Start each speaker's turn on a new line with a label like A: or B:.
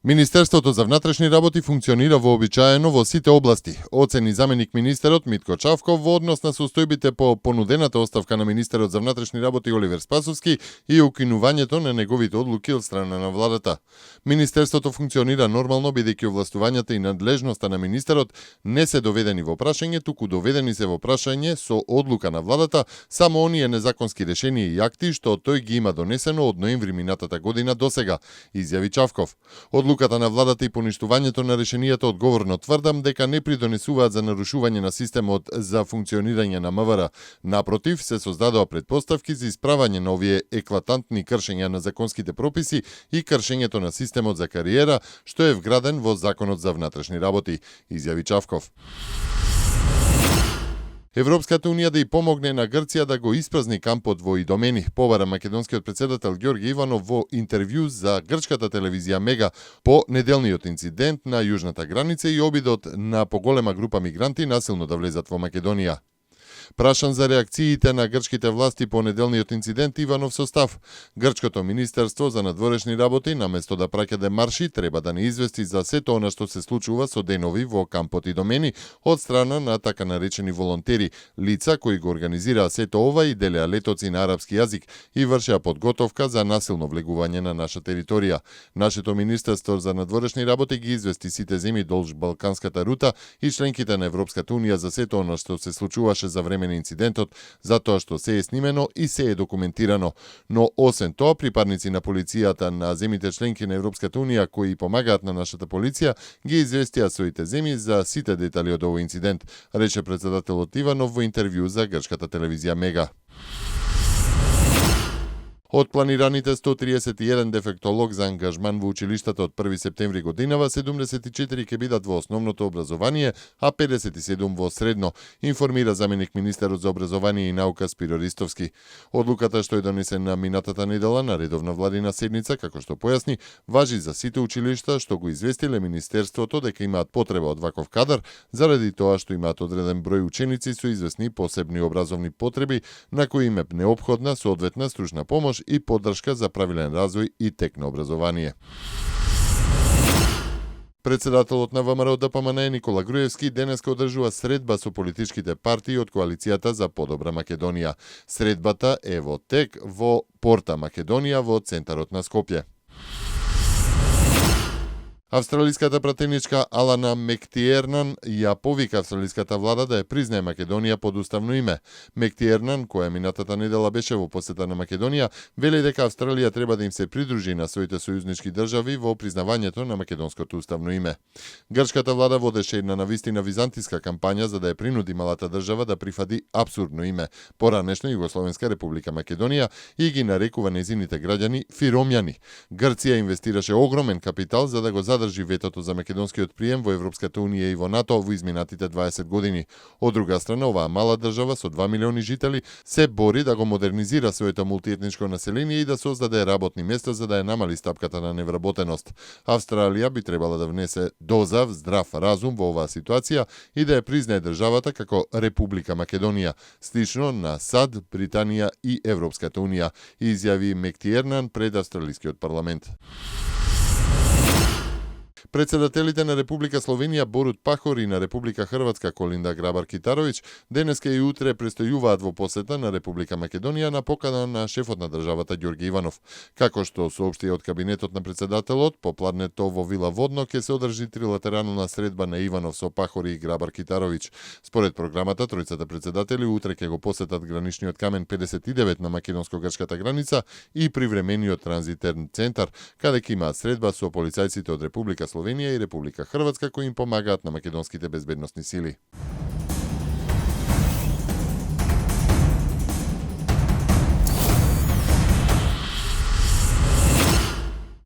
A: Министерството за внатрешни работи функционира вообичаено во сите области, оцени заменик министерот Митко Чавков во однос на состојбите по понудената оставка на министерот за внатрешни работи Оливер Спасовски и укинувањето на неговите одлуки од страна на владата. Министерството функционира нормално бидејќи овластувањата и надлежноста на министерот не се доведени во прашање, туку доведени се во прашање со одлука на владата само оние незаконски решенија и акти што тој ги има донесено од ноември минатата година досега, изјави Чавков. Одлуката на владата и поништувањето на решенијата одговорно тврдам дека не придонесуваат за нарушување на системот за функционирање на МВР. Напротив, се создадоа претпоставки за исправање на овие еклатантни кршења на законските прописи и кршењето на системот за кариера, што е вграден во Законот за внатрешни работи, изјави Чавков. Европската унија да и помогне на Грција да го испразни кампот во Идомени, побара македонскиот председател Ѓорги Иванов во интервју за грчката телевизија Мега по неделниот инцидент на јужната граница и обидот на поголема група мигранти насилно да влезат во Македонија. Прашан за реакциите на грчките власти по неделниот инцидент, Иванов состав: Грчкото министерство за надворешни работи, наместо да праќа демарши, треба да не извести за сето она што се случува со денови во кампот Идомени од страна на така наречени волонтери, лица кои го организираа сето ова и делеа летоци на арапски јазик и вршеа подготовка за насилно влегување на наша територија. Нашето министерство за надворешни работи ги извести сите земји долж Балканската рута и членките на Европската унија за сето она што се случуваше за време на инцидентот, затоа што се е снимено и се е документирано. Но освен тоа, припадници на полицијата на земјите членки на Европската унија кои помагаат на нашата полиција ги известија своите земји за сите детали од овој инцидент, рече председателот Иванов во интервју за грчката телевизија Мега. Од планираните 131 дефектолог за ангажман во училиштата од 1 септември годинава, 74 ќе бидат во основното образование, а 57 во средно, информира заменик министерот за образование и наука Спиро Ристовски. Одлуката што е донесена минатата недела на редовна владина седница, како што појасни, важи за сите училишта што го известиле министерството дека имаат потреба од ваков кадар, заради тоа што имаат одреден број ученици со известни посебни образовни потреби, на кои им е неопходна соодветна стручна помош и поддршка за правилен развој и тек на образование. Председателот на ВМРО ДПМН Никола Груевски денеска одржува средба со политичките партии од коалицијата за подобра Македонија. Средбата е во тек во Порта Македонија во центарот на Скопје. Австралиската пратеничка Алана Мектиернан ја повика австралиската влада да ја признае Македонија под уставно име. Мектиернан, која минатата недела беше во посета на Македонија, вели дека Австралија треба да им се придружи на своите сојузнички држави во признавањето на македонското уставно име. Грчката влада водеше една навистина византиска кампања за да ја принуди малата држава да прифати апсурдно име, поранешна Југословенска република Македонија, и ги нарекува незините граѓани фиромјани. Грција инвестираше огромен капитал за да го задржи ветото за македонскиот прием во Европската унија и во НАТО во изминатите 20 години. Од друга страна, оваа мала држава со 2 милиони жители се бори да го модернизира своето мултиетничко население и да создаде работни места за да ја намали стапката на невработеност. Австралија би требала да внесе доза здрав разум во оваа ситуација и да ја признае државата како Република Македонија, слично на САД, Британија и Европската унија, изјави Мектиернан пред австралискиот парламент. Председателите на Република Словенија Борут Пахор и на Република Хрватска Колинда Грабар-Китаровиќ денеска и утре престојуваат во посета на Република Македонија на покана на шефот на државата Ѓорги Иванов. Како што соопшти од кабинетот на председателот, попладнето во Вила Водно ќе се одржи трилатерална средба на Иванов со Пахор и Грабар-Китаровиќ. Според програмата, тројцата председатели утре ќе го посетат граничниот камен 59 на македонско-грчката граница и привремениот транзитен центар, каде ќе имаат средба со полицајците од Република Словенија и Република Хрватска кои им помагаат на македонските безбедносни сили.